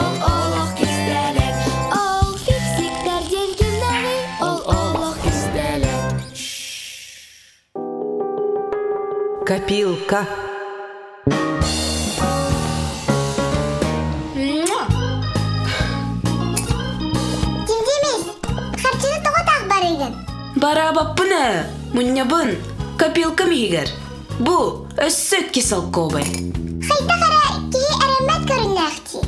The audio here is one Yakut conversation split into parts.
Ол олох кистэлэҥ. Ол фиксиктэр диэн кимнээҕий? Ол олох кистэлэҥ. Копилка. Кимдиимий? Харчыны тоҕо таах барыыгын? Бараабаппын ээ, мунньабын. Копилкам иһигэр. Бу, өссө икки солкуобай. Хайдах эрэ киһи эрэммэт көрүҥнээх дии.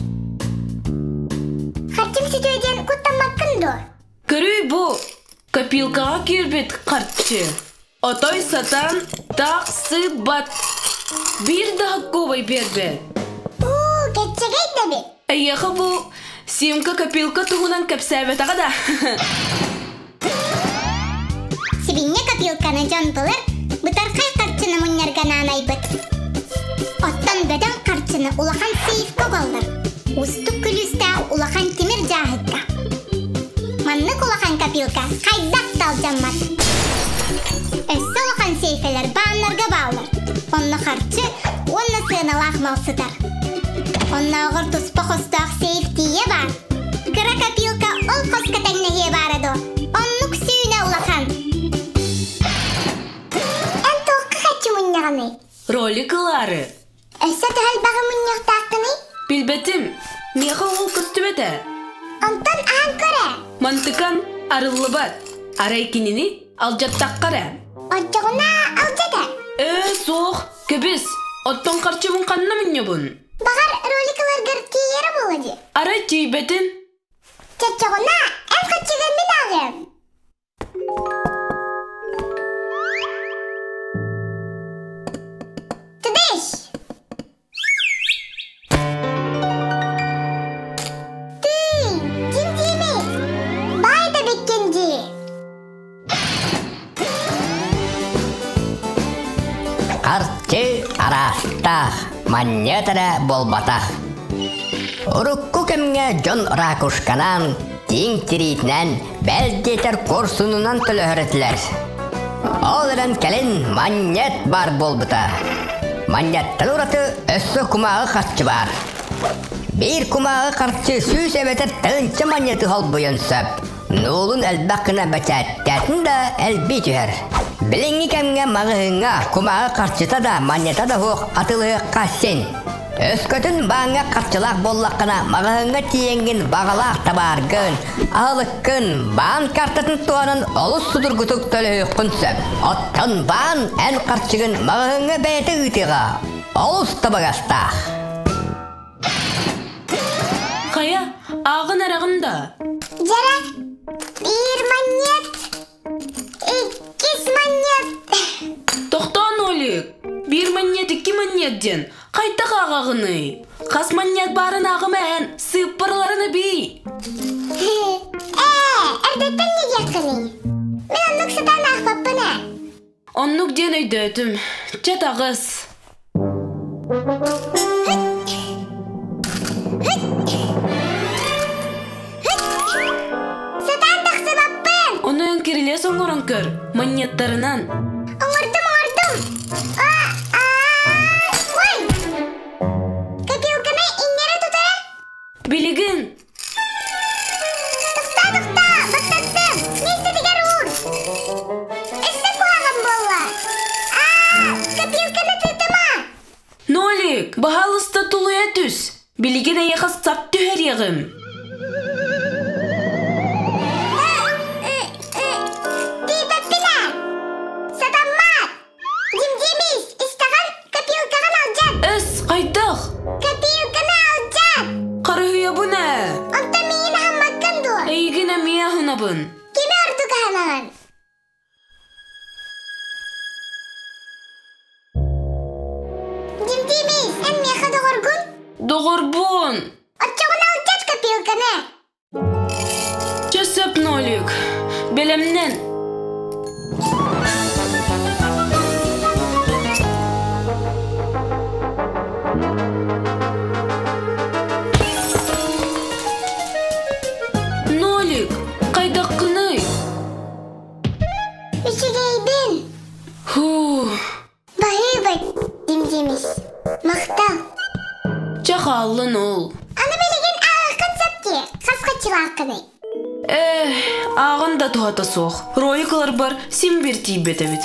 Харчым сүтүө диэн куттаммаккын дуо? Көрүүй бу, копилкаҕа киирбит харчы. Отой сатаан тахсыбат. Биир да солкуобай биэрбэт. Уу, кэччэгэй да эбит. Эйиэхэ бу Симка копилка туһунан кэпсээбэтэҕэ да. Сибинньэ копилканы дьон былыр бытархай харчыны мунньарга анаан айбыт. Оттон бөдөҥ харчыны улахан сейфкэ угаллар. Уустук күлүүстээх улахан тимир дьааһыкка. Маннык улахан копилка хайдах да алдьаммат. Өссө улахан сейфэлэр бааннарга бааллар. Онно харчы уонна сыаналаах мал сытар. Оннооҕор туспа хостоох сейф тиийэ баар. Кыра копилка ол хоско тэҥнэһиэ баара дуо? Оннук сүүнэ улахан. Эн туохха хаччы мунньаҕыный? Ролик ылаары. Өссө төһө элбэҕи мунньуохтааххыный? Билбэтим. Миэхэ ол көстүбэтэ. Онтон аһан көр ээ. Мантыкан арыллыбат. Арай кинини алдьаттахха эрэ. Оччоҕуна алдьата. Ээ, суох. Кэбис. Оттон харчыбын ханна мунньабын? Баҕар, ролик ыларгар тиийэрэ буолуо дии. Арай тиийбэтин. Чоччоҕуна эн харчыгын мин ааҕыам. Тыдыш! Тыый, ким диэмий? Баай да биккин дии. Харчы араастаах, манньыат эрэ буолбатах. Урукку кэмҥэ дьон ракушканан, тииҥ тириитинэн, бэл диэтэр куорсунунан төлөһөр этилэр. Ол эрэн кэлин манньыат баар буолбута. Манньыаттан ураты өссө кумааҕы харчы баар. Биир кумааҕы харчы сүүс эбэтэр тыһыынча манньыаты холбуйуон сөп. Нуулун элбэх гына бэчээттээтин да элбии түһэр. Билиҥҥи кэмҥэ маҕаһыыҥҥа кумааҕы харчыта да манньата да суох атыылаһыахха син. Өскөтүн бааҥҥа харчылаах буоллаххына маҕаһыыҥҥа тиийэҥҥин баҕалаах табааргын, аһылыккын, баан картатын туһанан олус судургутук төлөһүөххүн сөп. Оттон баан эн харчыгын маҕаһыыҥҥа бэйэтэ ыытыаҕа. Олус табыгастаах. Хайа, ааҕын эрэҕин да? Дьэрэ, биир манньыат, иккис манньыат. Тохтоон, Олик, биир манньыат, икки манньыат диэн хайдах ааҕаҕыный? Хас манньыат баарын ааҕыма эн, сыыппараларын эбии. Ээ, эрдэттэн не диэххиний? Мин оннук сатаан аахпаппын ээ. Оннук диэн өйдөөтүм. Чэ таҕыс. Сатаан тахсыбаппын! Ону эн кирилиэс оҥорон көр, манньыаттарынан. Оҥордум, оҥордум! Ой! Копилканы иҥнэри тутара? Билигин Тохтоо, тохтоо! Баттаттым! Миэстэтигэр уур! Өссө куһаҕан буолла! Аа, копилканы тыытыма! Нолик, баһаалыста тулуйа түс. Билигин эйиэхэ сап түһэриэҕим. Тиийбэппин ээ! Сатаммат! Димдимис, истэҕин, копилкаҕын алдьат! Эс, хайдах? Копилканы алдьат! Харыһыйабын ээ. Онтон миигин аһаммаккын дуо? Эйигин эмиэ аһынабын. Кими ордук аһынаҕын? Димдимис, эн миэхэ доҕоргун? Доҕорбун. Оччоҕуна алдьат копилканы! Чэ сөп, Нолик. Бэлэмнэн. Нолик, хайдаххыный? Үчүгэйбин. Фу. Баһыыбай, Димдимис. Махтал. Чэ хааллын ол. Аны билигин харчылааххыный? Ээ, ааҕан да туһата суох. Ролик ыларбар син биир тиийбэт эбит.